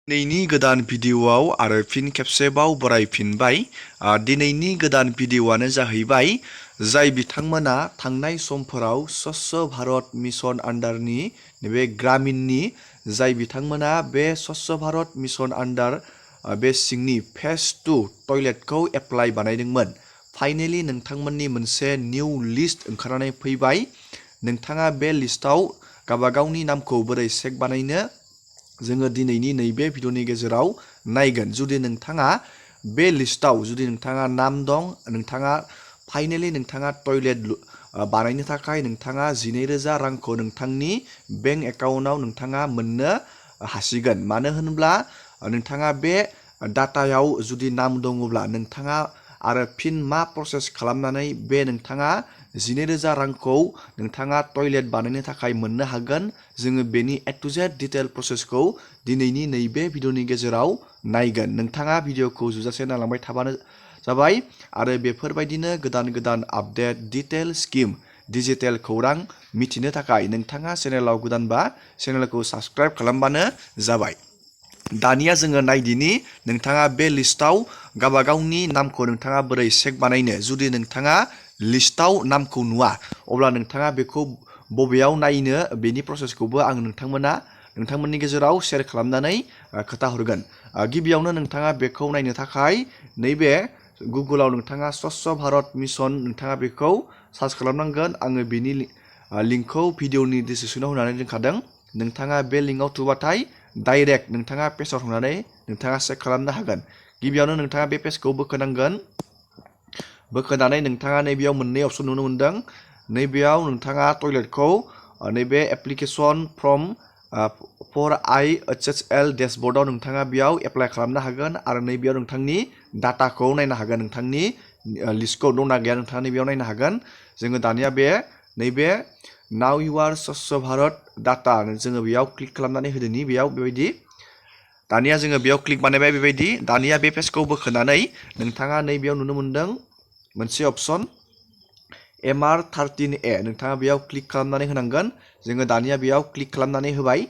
दिनैनि गोदान भिडिअ'आव आरो फिन खेबसेबाव बरायफिनबाय। दिनैनि गोदान भिडिअ'आनो जाहैबाय जाय बिथांमोना थांनाय समफोराव स्वच्छ भारत मिशन आन्डारनि नैबे ग्रामिननि जाय बिथांमोना बे स्वच्छ भारत मिशन आन्डार बे सिंनि फेज 2 टयलेटखौ एप्लाइ बानायदोंमोन। फाइनेलि नोंथांमोननि मोनसे निउ लिस्ट ओंखारनानै फैबाय। नोंथाङा बे लिस्टआव गावबागावनि नामखौ बोरै चेक बानायनो जोङो दिनैनि नैबे भिडिअनि गेजेराव नायगोन। जुदि नोंथाङा बे लिस्टआव जुदि नोंथाङा नाम दं, नोंथाङा फाइनेलि नोंथाङा टयलेट बानायनो थाखाय नोंथाङा 12,000 रांखौ नोंथांनि बेंक एकाउन्टआव नोंथाङा मोननो हासिगोन। मानो होनब्ला नोंथाङा बे डाटायाव जुदि नाम दङब्ला नोंथाङा आरो फिन मा प्रसेस खालामनानै बे नोंथाङा 12,000 रांखौ नोंथाङा टयलेट बानायनो थाखाय मोननो हागोन। जोङो बेनि ए टु जेड डिटेल प्रसेसखौ दिनैनि नैबे भिडिअनि गेजेराव नायगोन। नोंथाङा भिडिअखौ जोबजासे नायलांबाय थाबानो जाबाय आरो बेफोरबायदिनो गोदान गोदान आपडेट डिटेल स्किम डिजिटेल खौरां मिथिनो थाखाय नोंथाङा चेनेलाव गोदानबा चेनेलखौ साबस्क्राइब खालामबानो जाबाय। दानिया जोङो नायदिनि नोंथाङा बे लिस्टआव गावबागावनि नामखौ नोंथाङा बोरै चेक बानायनो। जुदि नोंथाङा लिस्टआव नामखौ नुवा अब्ला नोंथाङा बेखौ बबेयाव नायनो बेनि प्रसेसखौबो आं नोंथांमोननि गेजेराव शेयार खालामनानै खोन्थाहरगोन। गिबियावनो नोंथाङा बेखौ नायनो थाखाय नैबे गुगोलाव नोंथाङा स्वच्छ भारत मिशन नोंथाङा बेखौ सार्च खालामनांगोन। आङो बेनि लिंकखौ भिडिअनि डिसक्रिपसनाव होनानै दोनखादों। नोंथाङा बे लिंकआव थुबाथाय डाइरेक्ट नोंथाङा पेजाव थांनानै नोंथाङा चेक खालामनो हागोन। गिबियावनो नोंथाङा बे पेजखौ बोखोनांगोन। बोखोनानै नोंथाङा नैबेयाव मोननै अपसन नुनो मोनदों। नैबेयाव नोंथाङा टयलेटखौ नैबे एप्लिकेसन फर्म फर IHSL डेशबर्डआव नोंथाङा बेयाव एप्लाइ खालामनो हागोन आरो नैबेयाव नोंथांनि डाटाखौ नायनो हागोन। नोंथांनि लिस्टखौ दंना गैया नोंथाङा नैबेयाव नायनो हागोन। जोङो दानिया नैबे नाउ इउआर स्वच्छ भारत डाटा जोङो बेयाव क्लिक खालामनानै होदोनि बेयाव बेबायदि। दानिया जोङो बेयाव क्लिक बानायबाय बेबायदि। दानिया बे पेजखौ बोखोनानै नोंथाङा नैबेयाव नुनो मोनदों मोनसे अपसन MR13A नोंथाङा बेयाव क्लिक खालामनानै होनांगोन। जोङो दानिया बेयाव क्लिक खालामनानै होबाय।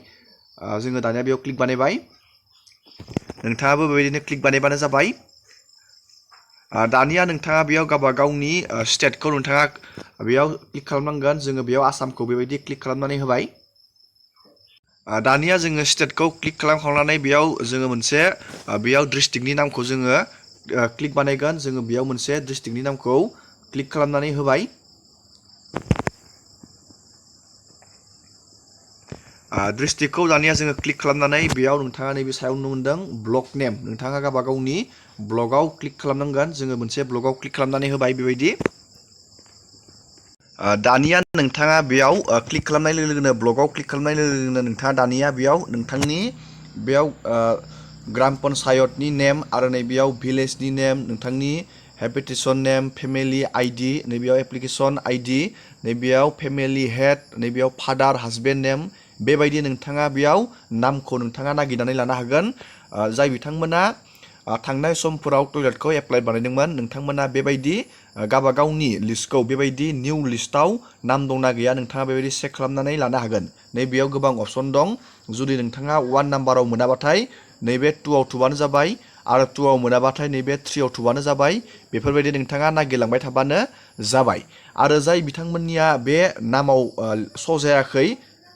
जोङो दानिया बेयाव क्लिक बानायबाय। नोंथाङाबो बेबायदिनो क्लिक बानायबानो जाबाय। दानिया नोंथाङा बेयाव गावबागावनि स्टेटखौ नोंथाङा बेयाव क्लिक खालामनांगोन। जोङो बेयाव आसामखौ बेबायदि क्लिक खालामनानै होबाय। दानिया जोङो स्टेटखौ क्लिक खालामखांनानै बेयाव जोङो मोनसे बेयाव डिस्ट्रिक्टनि नामखौ जोङो क्लिक बानायगोन। जोङो बेयाव मोनसे डिस्ट्रिक्टनि नामखौ क्लिक खालामनानै होबाय। डिस्ट्रिक्टखौ दानिया जोङो क्लिक खालामनानै बेयाव नोंथाङा नैबे सायाव नुनो मोनदों ब्लक नेम नोंथाङा गावबागावनि ब्लकआव क्लिक खालामनांगोन। जोङो मोनसे ब्लकआव क्लिक खालामनानै होबाय बेबायदि। दानिया नोंथाङा बेयाव क्लिक खालामनाय लोगो लोगोनो ब्लकआव क्लिक खालामनाय लोगो लोगोनो नोंथाङा दानिया बेयाव नोंथांनि बेयाव ग्राम पन्सायतनि नेम आरो नैबेयाव भिलेजनि नेम नोंथांनि हेबिटेसन नेम फेमिलि आइडि नैबेयाव एप्लिकेसन आइडि नैबेयाव फेमिलि हेड नैबेयाव फादार हासबेन्ड नेम बेबायदि नोंथाङा बेयाव नामखौ नोंथाङा नागिरनानै लानो हागोन। जाय बिथांमोना थांनाय समफोराव टयलेटखौ एप्लाइ बानायदोंमोन नोंथांमोना बेबायदि गावबागावनि लिस्टखौ बेबायदि निउ लिस्टआव नाम दंना गैया नोंथाङा बेबायदि चेक खालामनानै लानो हागोन। नैबेयाव गोबां अपसन दं। जुदि नोंथाङा 1 नाम्बाराव मोनाबाथाय नैबे 2आव थुबानो जाबाय आरो 2आव मोनाबाथाय नैबे 3आव थुबानो जाबाय। बेफोरबायदि नोंथाङा नागिरलांबाय थाबानो जाबाय। आरो जाय बिथांमोननिया बे नामाव श' जायाखै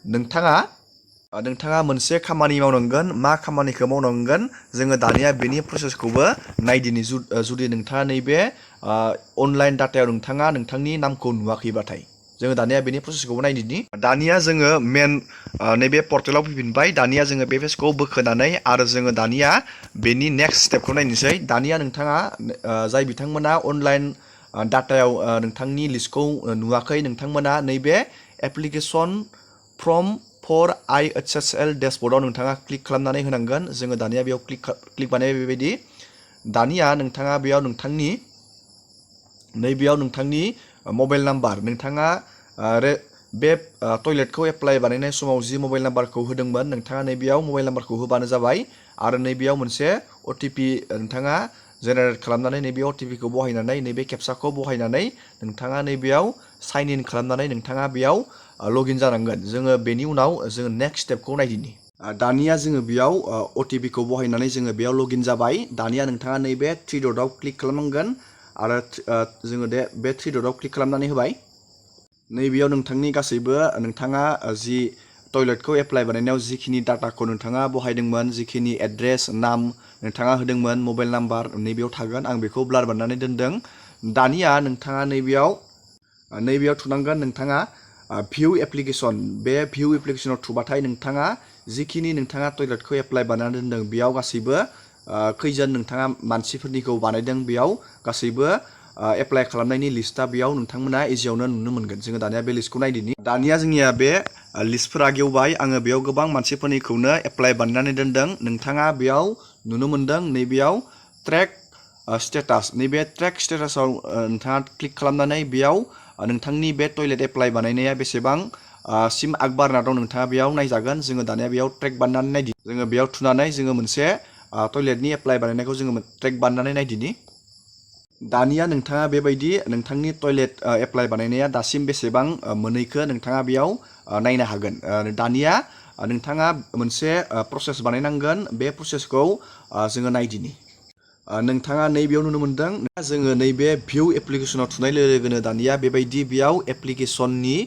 नोंथाङा मोनसे खामानि मावनांगोन। मा खामानिखौ मावनांगोन जोङो दानिया बेनि प्रसेसखौबो नायदिनि। जुदि नोंथाङा नैबे अनलाइन डाटायाव नोंथाङा नोंथांनि नामखौ नुवाखैबाथाय जोङो दानिया बेनि प्रसेसखौबो नायदिनि। दानिया जोङो मेन नैबे पर्टेलाव फैफिनबाय। दानिया जोङो बे पेजखौ बोखोनानै आरो जोङो दानिया बेनि नेक्स्ट स्टेपखौ नायनोसै। दानिया नोंथाङा जाय बिथांमोना अनलाइन डाटायाव नोंथांनि लिस्टखौ नुवाखै नोंथांमोना नैबे एप्लिकेसन फर्म फर IHSL डेशबर्डआव नोंथाङा क्लिक खालामनानै होनांगोन। जोङो दानिया बेयाव क्लिक बानायबाय बेबायदि। दानिया नोंथाङा बेयाव नैबेयाव नोंथांनि मबाइल नाम्बार नोंथाङा बे टयलेटखौ एप्लाइ बानायनाय समाव जि मबाइल नाम्बारखौ होदोंमोन नोंथाङा नैबेयाव मबाइल नाम्बारखौ होबानो जाबाय। आरो नैबेयाव मोनसे OTP नोंथाङा जेनेरेट खालामनानै नैबे OTPखौ बहायनानै नैबे केपसाखौ बहायनानै नोंथाङा नैबेयाव साइन इन खालामनानै नोंथाङा बेयाव लगइन जानांगोन। जोङो बेनि उनाव जोङो नेक्स्ट स्टेपखौ नायदिनि। दानिया जोङो बेयाव OTP खौ बहायनानै जोङो बेयाव लगइन जाबाय। दानिया नोंथाङा नैबे 3 डटआव क्लिक खालामनांगोन आरो जोङो बे 3 डटआव क्लिक खालामनानै होबाय। नैबेयाव नोंथांनि गासैबो नोंथाङा जि टयलेटखौ एप्लाइ बानायनायाव जिखिनि डाटाखौ नोंथाङा बहायदोंमोन, जिखिनि एड्रेस, नाम नोंथाङा होदोंमोन, मबाइल नाम्बार नैबेयाव थागोन। आं बेखौ ब्लार बानायनानै दोनदों। दानिया नोंथाङा नैबेयाव थुनांगोन नोंथाङा भिउ एप्लिकेसन। बे भिउ एप्लिकेसनाव थुबाथाय नोंथाङा जिखिनि नोंथाङा टयलेटखौ एप्लाइ बानायनानै दोनदों बेयाव गासैबो खैजोन नोंथाङा मानसिफोरनिखौ बानायदों बेयाव गासैबो एप्लाइ खालामनायनि लिस्टआ बेयाव नोंथांमोना इजियावनो नुनो मोनगोन। जोङो दानिया बे लिस्टखौ नायदिनि। दानिया जोंनिया बे लिस्टफोरा गेवबाय। आङो बेयाव गोबां मानसिफोरनिखौनो एप्लाइ बानायनानै दोनदों। नोंथाङा बेयाव नुनो मोनदों नैबेयाव ट्रेक स्टेटास। नैबे ट्रेक स्टेटासाव नोंथाङा क्लिक खालामनानै बेयाव नोंथांनि बे टयलेट एप्लाइ बानायनाया बेसेबां सिम आगबारना दं नोंथाङा बेयाव नायजागोन। जोङो दानिया बेयाव ट्रेक बानायनानै नायदि। जोङो बेयाव थुनानै जोङो मोनसे टयलेटनि एप्लाइ बानायनायखौ जोङो ट्रेक बानायनानै नायदिनि। दानिया नोंथाङा बेबायदि नोंथांनि टयलेट एप्लाइ बानायनाया दासिम बेसेबां मोनहैखो नोंथाङा बेयाव नायनो हागोन। दानिया नोंथाङा मोनसे प्रसेस बानायनांगोन। बे प्रसेसखौ जोङो नायदिनि। नोंथाङा नैबेयाव नुनो मोनदों जोङो नैबे भिउ एप्लिकेसनाव थुनाय लोगो लोगोनो दानिया बेबायदि बेयाव एप्लिकेसननि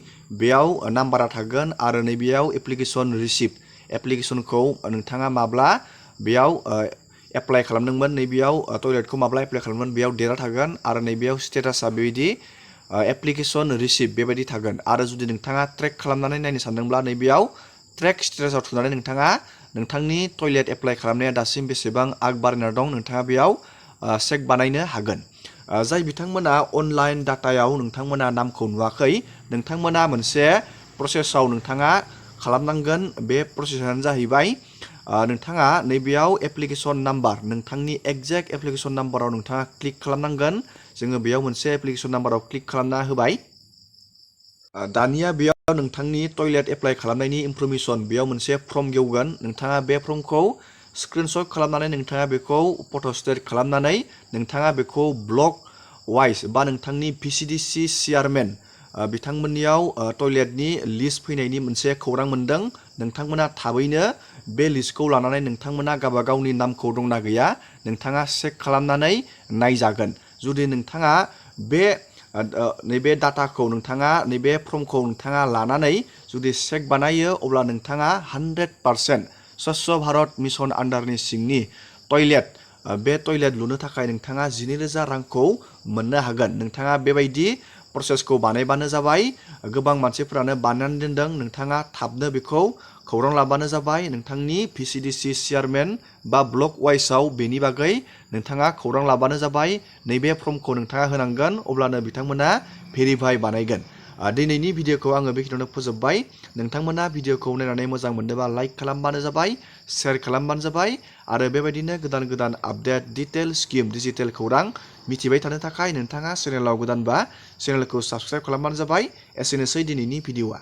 बेयाव नाम्बारा थागोन आरो नैबेयाव एप्लिकेसन रिसिप्ट। एप्लिकेसनखौ नोंथाङा माब्ला बेयाव एप्लाइ खालामदोंमोन, नैबेयाव टयलेटखौ माब्ला एप्लाइ खालामदोंमोन बेयाव डेटआ थागोन आरो नैबेयाव स्टेटासआ बेबायदि एप्लिकेसन रिसिप्ट बेबायदि थागोन। आरो जुदि नोंथाङा ट्रेक खालामनानै नायनो सानदोंब्ला नैबेयाव ट्रेक स्टेटासाव थुनानै नोंथाङा नोंथांनि टयलेट एप्लाइ खालामनाया दासिम बेसेबां आग बारायना दं नोंथाङा बेयाव चेक बानायनो हागोन। जाय बिथांमोना अनलाइन डाटायाव नोंथांमोना नामखौ नुवाखै, नोंथांमोना मोनसे प्रसेसआव नोंथाङा खालामनांगोन। बे प्रसेसआनो जाहैबाय नोंथाङा नैबेयाव एप्लिकेसन नाम्बार, नोंथांनि एक्जेक्ट एप्लिकेसन नाम्बाराव नोंथाङा क्लिक खालामनांगोन। जोङो बेयाव मोनसे एप्लिकेसन नाम्बाराव क्लिक खालामना होबाय। दानिया बेयाव नोंथांनि टयलेट एप्लाइ खालामनायनि इनफरमेसन बेयाव मोनसे फर्म गेवगोन। नोंथाङा बे फर्मखौ स्क्रिनशट खालामनानै नोंथाङा बेखौ फट' स्टेट खालामनानै नोंथाङा बेखौ ब्लक वाइज बा नोंथांनि VCDC चेयारमेन बिथांमोननियाव टयलेटनि लिस्ट फैनायनि मोनसे खौरां मोनदों। नोंथांमोना थाबैनो बे लिस्टखौ लानानै नोंथांमोना गावबा गावनि नामखौ दंना गैया नोंथाङा चेक खालामनानै नायजागोन। जुदि नोंथाङा बे नैबे डाटाखौ नोंथाङा नैबे फर्मखौ नोंथाङा लानानै जुदि चेक बानायो अब्ला नोंथाङा 100% स्वच्छ भारत मिशन आन्डारनि सिंनि टयलेट बे टयलेट लुनो थाखाय नोंथाङा 12,000 रांखौ मोननो हागोन। नोंथाङा बेबायदि प्रसेसखौ बानायबानो जाबाय। गोबां मानसिफोरानो बानायनानै दोनदों। नोंथाङा थाबनो बेखौ खौरां लाबानो जाबाय। नोंथांनि VCDC चेयारमेन बा ब्लक वाइजआव बेनि बागै नोंथाङा खौरां लाबानो जाबाय। नैबे फर्मखौ नोंथाङा होनांगोन अब्लानो बिथांमोना भेरिफाइ बानायगोन। दिनैनि भिडिअखौ आङो बेखिनियावनो फोजोबबाय। नोंथांमोना भिडिअखौ नायनानै मोजां मोनदोंबा लाइक खालामबानो जाबाय, शेयार खालामबानो जाबाय आरो बेबायदिनो गोदान गोदान आपडेट, डिटेल स्किम, डिजिटेल खौरां मिथिबाय थानो थाखाय नोंथाङा चेनेलाव गोदानबा चेनेलखौ साबस्क्राइब खालामबानो जाबाय। एसेनोसै दिनैनि भिडिअआ।